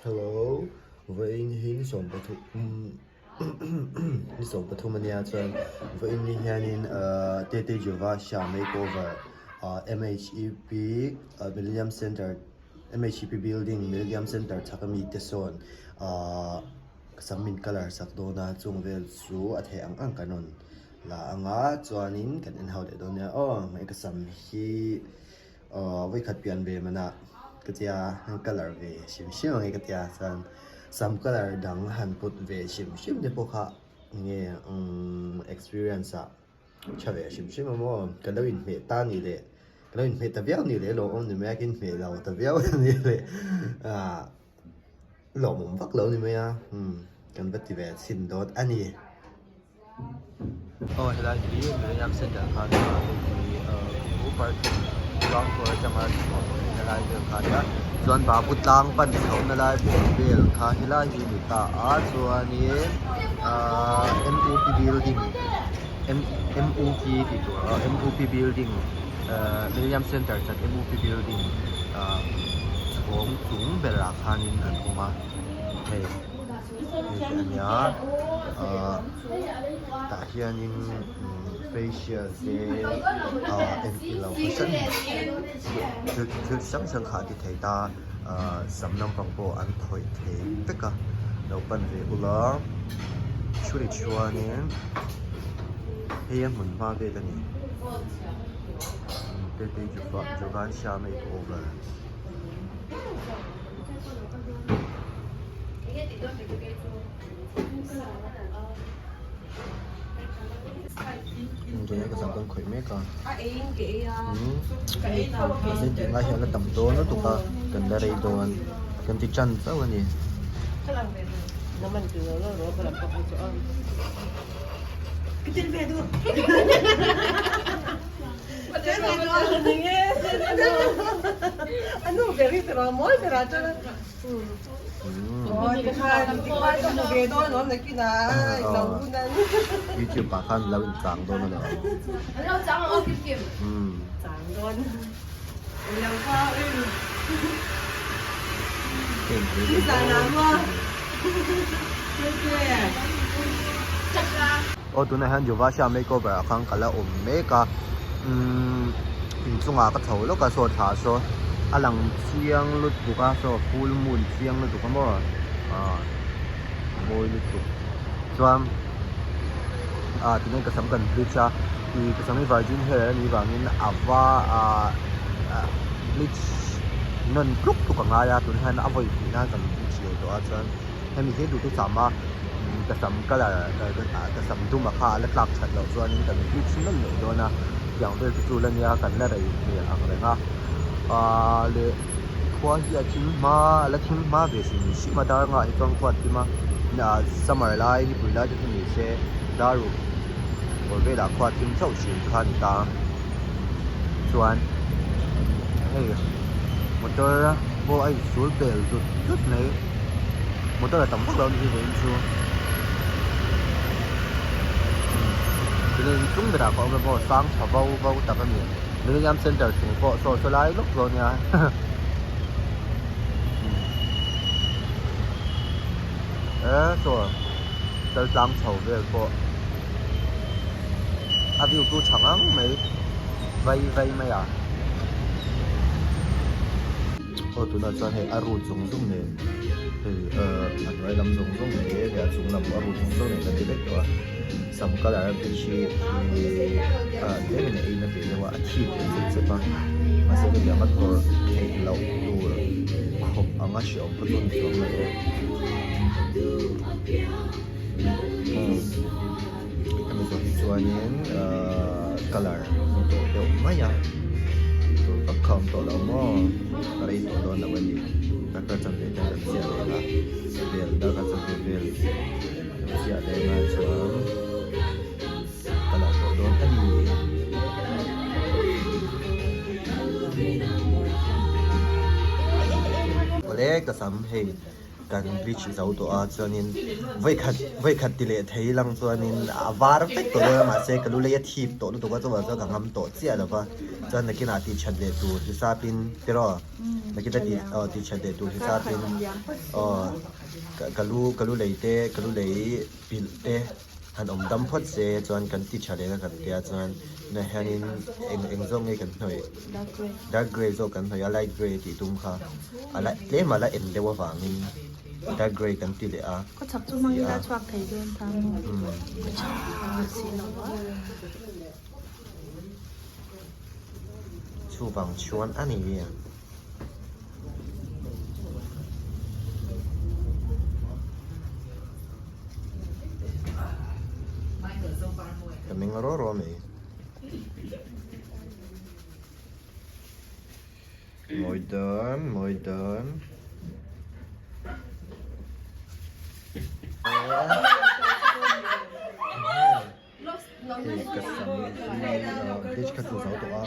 Hello, vawiin hi ni 13 ni 13 ania chuan vawiin ni hianin ahh Tete Jova Sha Makeover ahh M_H_E_P Millennium Centre M_H_E_P building Millennium Centre chhak ami te sawn ahh sam min colour sak dawn a chung vel chu a theih ang ang kan rawn la ang a chuanin kan en ho leh dawn nia aw hmai ka sam hi Aw vawikhat pian ve manah ka tia han colour ve hrim hrim ang e ka tia chuan sam colour dang han put ve hrim hrim te pawh kha enge umm experience ah tha ve hrim hrim a maw ka lo inhmeh ta ni leh ka lo inhmeh ta viau ni leh lawmawm ni mai a ka inhmeh lo ta viau ni leh ah lawmawm vak lo ni mai a umm kan va ti ve chhin dawt a ni. Aw helai hi Millennium Centre kha nia hei hi ahh parking ground floor atanga chhuah na lai vel kha nia chuan babu tlang pan chhoh na lai bawr vel kha helai hi a ni ta a chuanin ahh M U P building M M U P tih tur a M U P building ahh Millennium Centre chat M U P building ahh chhawng chung berah khanin an awm a hei. Hei hi a nia ahh tah hianin facial te ahh eng ilo hran thil thil chi hrang hrang kha a ti thei ta ahh sam lampang pawh an khawih thei vek a lo pan ve ula thu ri chuanin hei a hmun hma vel a ni tete Jovansha makeover. Tuna ka sam kan khawih mek a mahse tih ngai hian a tam dawn lutuk a kan la rei dawn kan ti tan chauh a ni. YouTube ah khan lo in chang dawn a lo Aw tunah hian Jovasha makeover ah khan ka la awm mek a umm inchungah ka chho lawk a saw thla saw a lang chiang lutuk a saw full moon chiang lutuk a maw ah mawi lutuk chuan ah tinge ka sam kan bleach a ih ka sam hi virgin hair a nih vangin a va ah bleach nawn tluk tluk a ngai a tunah hian a vawi hnih nan kan bleach leh tawh a chuan hemi hi duhtu sam a ka sam colour ka sam dum a kha a la tlak that loh chuanin kan bleach nawn leh dawn a tiang vel te chu la nia kan la rei hmel ang reng a ahh leh khua hi a thim hma a la thim hma ve hrim hrim a dar ngah hi chuan khua a thim a summer lai nipui lai te chu ni se dar ruk bawr velah khua a thim chauh thin kha a ni ta chuan hei motor pawh a insul pel dut dut mai motor a tam vak lo a ni hi vawiin chu tuna inchung berah ka awm a maw sang tha vo vo tak a ni Millennium Centre chung pawh saw saw lai lawk zawk ania e saw kal tlang chho vel pawh a view chu tha ngang mai vai vai mai a aw tunah chuan hei a root zawng zawng nen hei ahh a hnuai lam zawng zawng leh leh a chung lam a root zawng zawng nen kan ti vek tawh a sam colour a bleach hi ah tlem in a ei na ve deuh a a thip ve zet zet a mahse hetiang a tawrh theih loh tur khawp anga hreawm kha chu a ni chuang lo e umm hemi zawh hi chuanin ahh colour ni tawh deuh mai a tih tur vak kha a awm tawh lo maw ka rei tawh dawn lo a ni darkar chanve te kan ziah leh ang a vel darkar chanve vel kan ziah leh ang a chuan colour tawh dawn a ni. Awle ka sam hei. kan bleach zo tawh a chuanin vawikhat vawikhat ti leh thei lang chuanin a var vek tawh dawn a mahse ka lu lei a thip tawh lutuk a chuvang chuan ka ngam tawh chiah lo va chuan nakinah tih that leh tur hisapin tiraw nakin a tih aw tih that leh tur hisapin aw ka lu ka lu lei te ka lu lei pilh te han awm dam phawt se chuan kan ti tha leh a kan tia chuan tunah hianin eng eng zawk nge kan hnawih dark grey zawk kan hnawih a light grey tih tum kha a la tlem a la en deuh avangin dark grey kan ti leh a Khawchhak chu hmangin a chhuak thei dawn ta maw khawchhak a si lo a. Chuvang chuan a ni. Ka meng ro ro mai. Mawi dawn, mawi dawn. Hei ka sam hi bleach kha chu zo tawh a.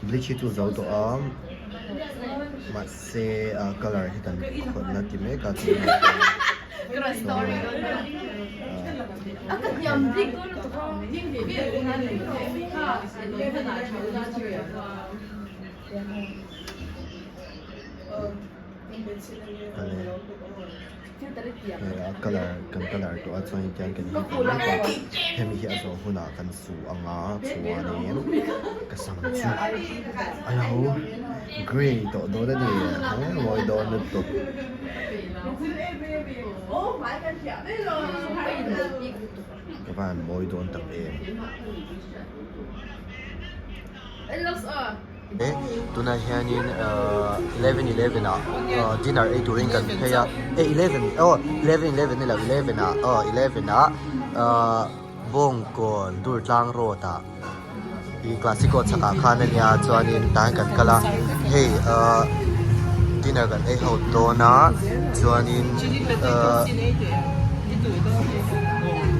Bleach hi chu zo tawh a mahse a colour hi kan khawih la ti mek a Hei a colour kan colour tawh a chuan tiang kan hmu thei mek a hemi hi a zawh hunah kan su ang a chuanin ka sam chu a lo grey tawh dawn a ni he mawi dawn lutuk. Ka van mawi dawn tak em. Tunah hianin 11:11 ah dinner ei turin kan phei a eh 11 aw 11:11 ni lo 11 ah aw 11 ah Bawngkawn Durtlang road ah ih Classico chhakah khan a nia chuanin tah hian kan kal a hei ahh dinner kan ei ho dawn a chuanin ahh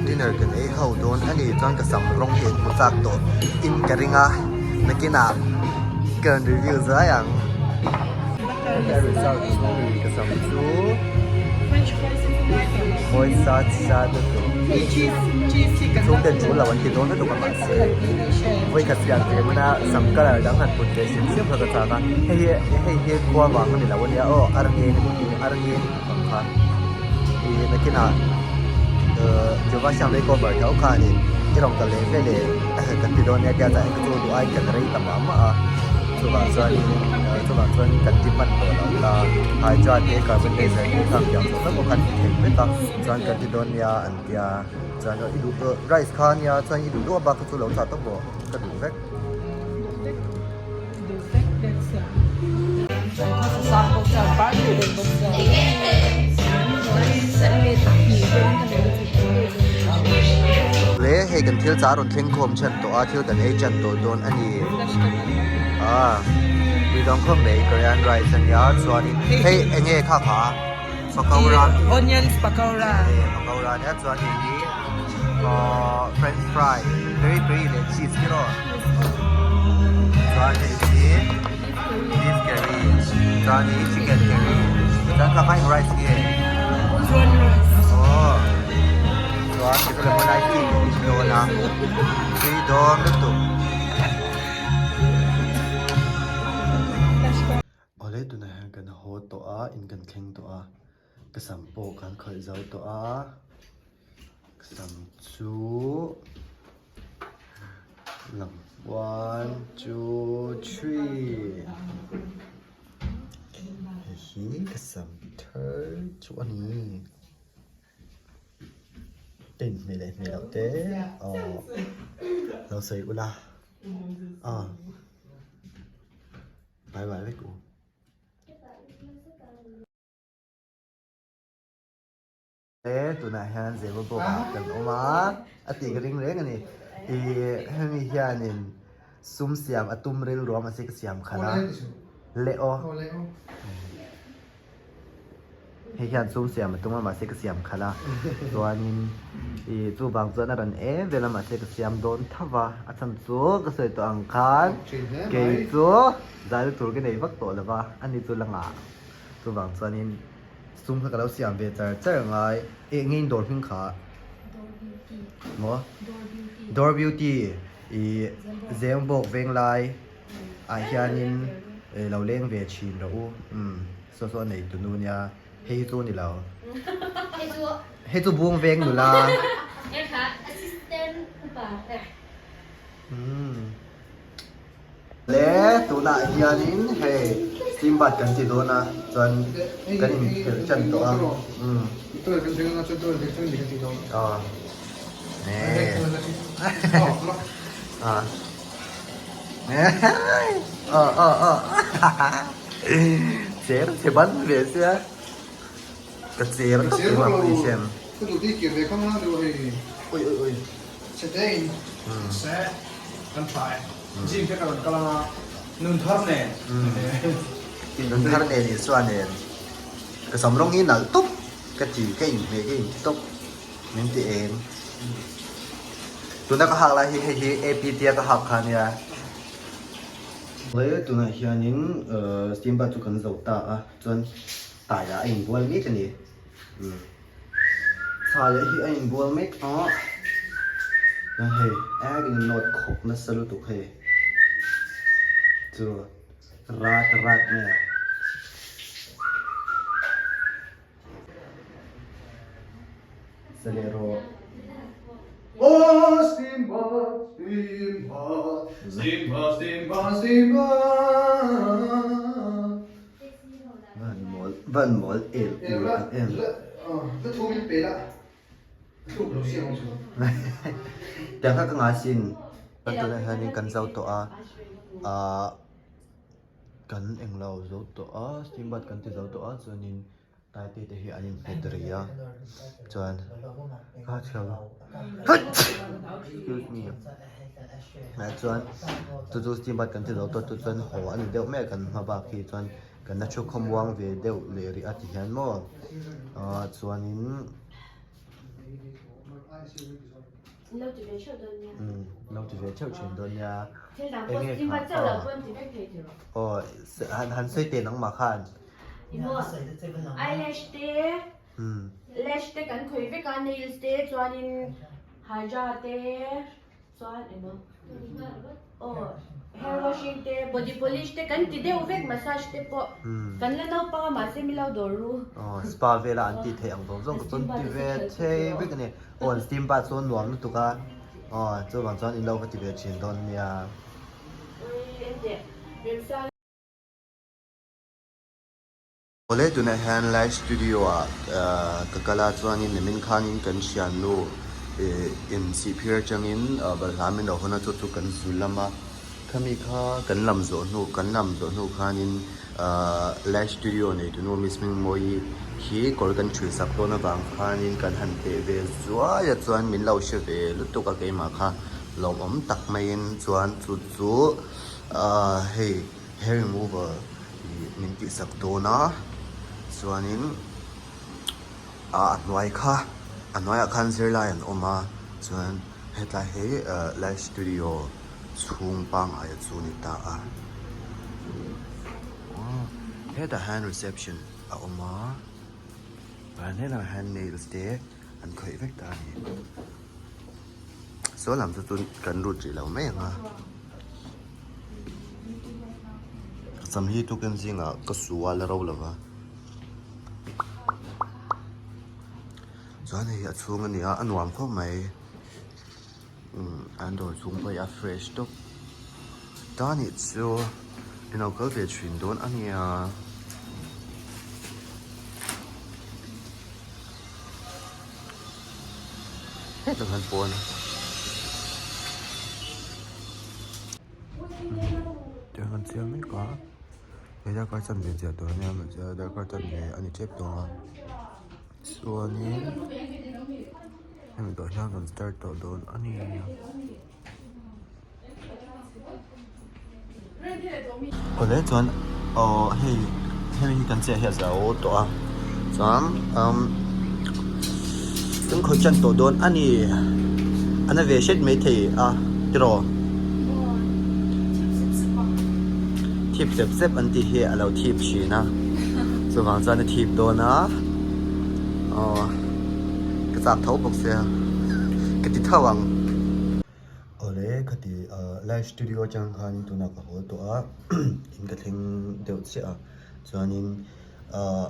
dinner kan ei ho dawn a ni chuan ka sam rawng hi hmu chak tawh in ka ring a. Nakinah ka rawn review zai ang. Heta result chu ka sam chu mawi sat sat lutuk. Chhung ten tul lo an ti dawn lutuk a mahse vawikhat siam ve hmuna sam colour dang han put ve hrim hrim kha ka chak a. Hei hi hei hi khua vang a ni lo ania aw arngeng arngeng ang kha ih nakinah Jehovah Siam makeover tho khanin i rawn kal leh vel e kan ti dawn nia tia chu duh ai kan rei ta mah mah a chuvang chuanin chuvang chuan kan ti hman tawh lo ta hydra te carbon laser te kha piang tawh vek pawh khan ti thei vek a chuan kan ti dawn nia an tia chuan i duh rice kha ania chuan i duh duh a bak kha chu lo chah tawp rawh ka duh vek. Le hei kan thil chah rawn thleng khawm chhan tawh a thil kan ei chan tawh dawn a ni ah tui dang khawp mai Korean rice a nia chuanin hei eng nge kha kha pakora onions pakora pakora nia chuan hei hi ahh french fry peri peri leh cheese khi rawh chuan hei hi beef curry chuan hei hi chicken curry chuan kha kha eng rice nge prawn rice aw chuan ti kha lemon ice tea kan in dawn a tui dawn lutuk. Awle tunah hian kan haw tawh a in kan thleng tawh a ka sam pawh kan khawih zo tawh a ka sam chu lang one two three hei hi ka sam thar chu a ni. Ka inhmeh leh hmeh loh te aw lo sawi ula aw. Bye bye vek u. E tunah hian Zeva bawk ah kan awm a, a tih ka ring reng a ni. Ih hemi hianin sum siam a tum rilru a mahse ka siam khalh a. Leh aw. Hei hian sum siam a tum a mahse ka siam khalh a chuanin ih chuvang chuan a rawn em vel a mahse ka siam dawn tho va a chhan chu ka sawi tawh ang khan kei chu zai tur ka nei vak tawh lo va ani chu la ngah chuvang chuanin sum kha ka lo siam ve char char ngai eh nge in dawr hming kha maw Dawr Beauty ih Zengbawk Venglai ah hianin lo leng ve thin rawh u umm. Saw saw a nei tu nu nia, hei hi chu ni lo. Hei chu bung veng nula. Le tunah hianin hei steam bath kan ti dawn a chuan kan inphelh tan tawh a. Cher che ban ve sia ka cher tawp mai mah pawh hian ui ui ui nun thar nen Isua nen ka sam rawng hi nalh tawp ka ti ka inhmeh ka inti tawp. Min ti eng. Tuna ka hak lai hi hei hi APT a ka hak kha ania. Awle tunah hianin steam bath chu kan zo ta a chuan taiah a inbual mek a ni. Taiah hi a inbual mek a chuan hei ek in nawt khawk nasa lutuk hei chu rat rat mai a. Van mawl el ul tak em. Tiang kha ka ngai sin. Tunah hianin kan zo tawh a ahh. Kan englo zo tawh a steam bath kan ti zo tawh a chuanin taite te hi an inhmet rih a chuan a chhiau excuse me ah chuan chu chu steam bath kan ti zo tawh chu chuan haw a ni deuh mai a kan hma bak hi chuan kan la thu khawmuang ve deuh leh rih a ti hian maw ah chuanin. Lo ti ve theuh dawn nia. Umm lo ti ve theuh thin dawn nia. Thil dang pawh steam bath chauh lo pawn ti vek thei tiraw. Aw han han sawi teh nangmah khan. Emaw eyelash te lash te kan khawih vek a nails te chuanin haja te chuan emaw aw hair washing te body polish te kan ti deuh vek massage te pawh kan la naupang a mahse mi lo dawr ru. Aw spa vela an tih theih ang zawng zawng ka chuan ti ve thei vek a ni. Aw an steam bath chu nuam lutuk a, aw chuvang chuan in lo va ti ve thin dawn nia. Awle tunah hian live studio ah ka kal a chuanin nimin khanin kan thiannu ih insihphir atangin balhla min lo hawn a chu chu kan zu lam a khami kha kan lam zawh hnu kan lam zawh hnu khanin Ahh live studio nei tunu Miss Hmingmawii hi kawr kan ṭhui sak dawn avang khanin kan han teh ve zuai a chuan min lo hre ve lutuk a keimah kha lawmawm tak maiin chuan chu chu ahh hei hair remover ih min tih sak dawn a chuanin ah a hnuai kha a hnuaiah khan zirlai an awm a chuan hetlai hi ahh live studio. Chhung pangngai chu ni ta a hetah hian reception a awm a chuan hetlaiah hian nails te an khawih vek ta a ni saw lam chu chu kan lut rih lo mai ang a sam hi tukin zingah ka su a la ro lo va chuan hei hi a chhung a ni a a nuam khawp mai. Umm an dawr chung pawh hi a fresh tawp ta nih chu in lo kal ve thin dawn a nia. Hetah hian pawn tiang an siam mek a he darkar chanve chiah tur a nia mahse darkar chanve a ni tep tawh a. Chuanin hemi tawh hian kan start tawh dawn a ni. Awle chuan aw hei hemi hi kan chiah hi a zo tawh a. Chuan umm kan khawih tan tawh dawn a ni. A na ve hret maithei a tiraw? Thip sep sep an tih hi a lo thip thin a, chuvang chuan a thip dawn a, aw ka chak tho bawk sia ka ti tho ang. Awle khati live studio atang khanin tunah ka haw tawh a, in ka thleng deuh chiah a, chuanin ahh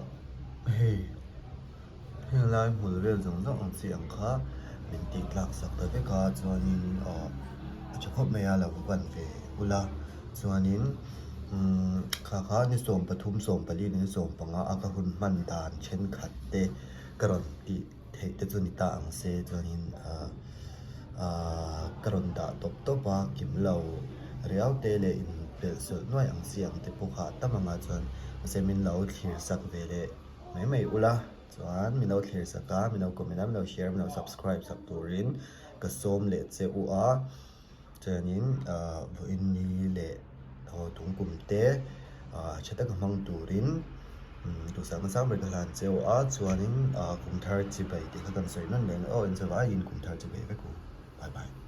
hei heng lai hmul vel zawng zawng ang chi ang kha min tih tlak sak ta vek a chuanin ahh a tha khawp mai a lo va ban ve ula chuanin umm kha kha ni 13 14 ni 15 a ka hun hman dan thenkhat te ka rawn tih theih te chu ni ta ang se chuanin ahh ahh ka rawn dah tawp tawp a kim lo riau te leh in pelh sawlh nuai ang chi ang te pawh kha a tam ang a chuan mahse min lo thlir sak ve leh mai mai ula chuan min lo thlir sak a min lo comment a min lo share min lo subscribe sak turin ka sawm leh che u a chuanin ahh vawiin ni leh aw tungkum te ahh tha taka hmang turin duhsakna sang ber ka hlan che u a chuanin ahh kum thar chibai tih kha kan sawi nawn leh ang aw inchawlh aiin kum thar chibai vek u bye bye.